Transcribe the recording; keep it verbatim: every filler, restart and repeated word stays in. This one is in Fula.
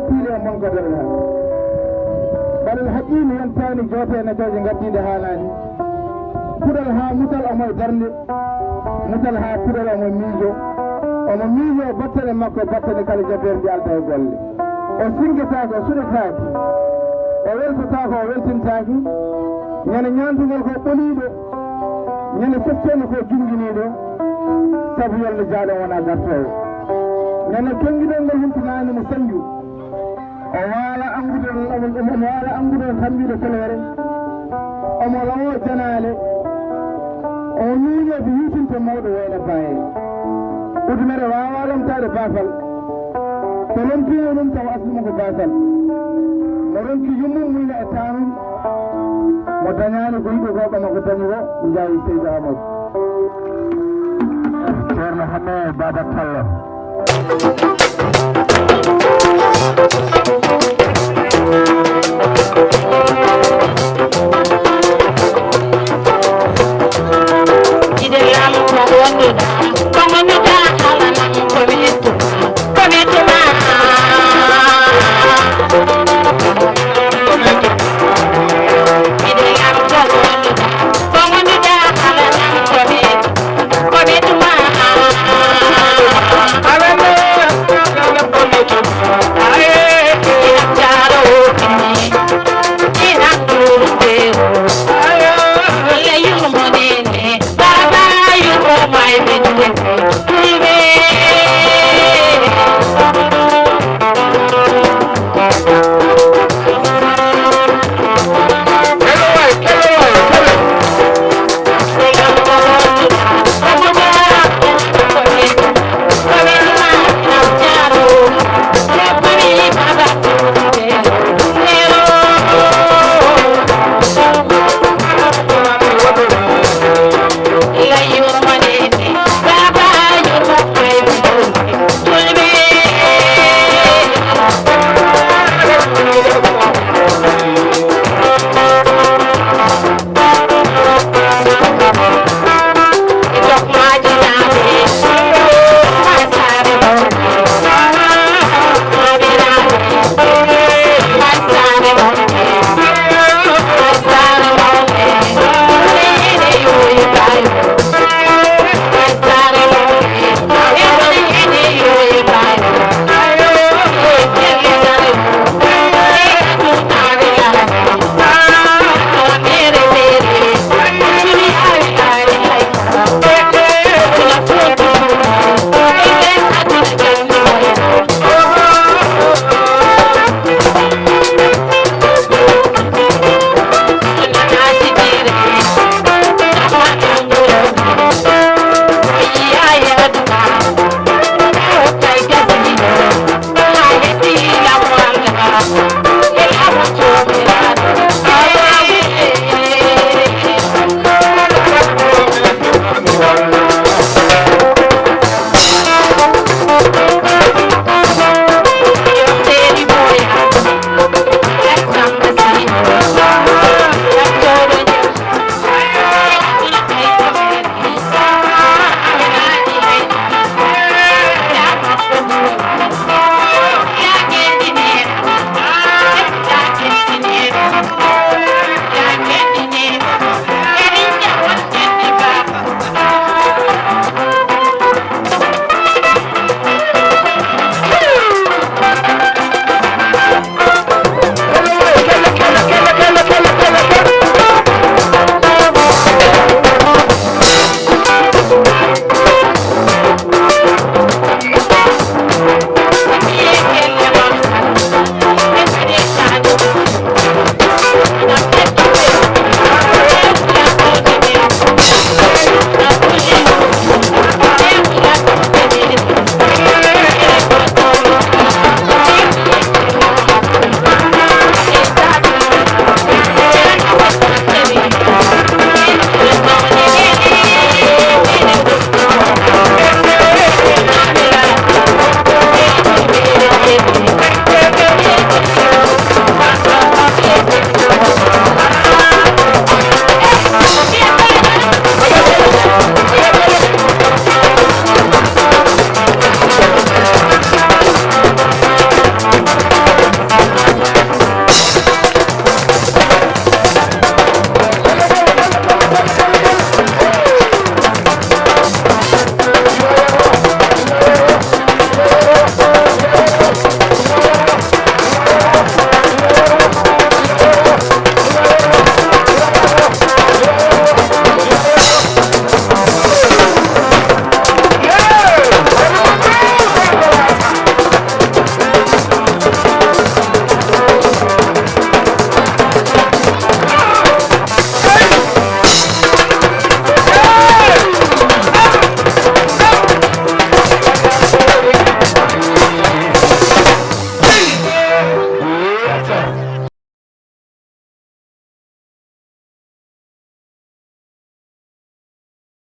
Piile e mon ko darde ha. Balel haqiimi yontaani joote e najooje ngaddiinde haalaani. Puɗal haa mutal omo e darnde. Mutal haa puɗal omo miijo. Omo miijo battane makko, battane kala jabeerdi alda e golle. O singetaake, o suɗetaake. O weltotaako, o weltintaake. Ñande ñaantugol ko ɓoliiɗo. Ñande softeende ko junginiiɗo. Sabu yolde jaaɗo wona gartoowo. Ñande kengidol ngol humpitaani mo sanju. O waala anngude, omo, omo waala anngude o tambiiɗo feleere. Omo lawoo janaale. O ñuuñoo ko yuutinta mawɗo wayla baaye. Udumere waawaa lomtaade baafal. So lomtiino ɗum taw asli mo ko baasal. Mo ronki yummum muyna e taanum. Mo dañaani ko yiɗi ko ɓama ko dañi ko njaayi Seydi Amadou. Ceerno Hammet Baba Tallo.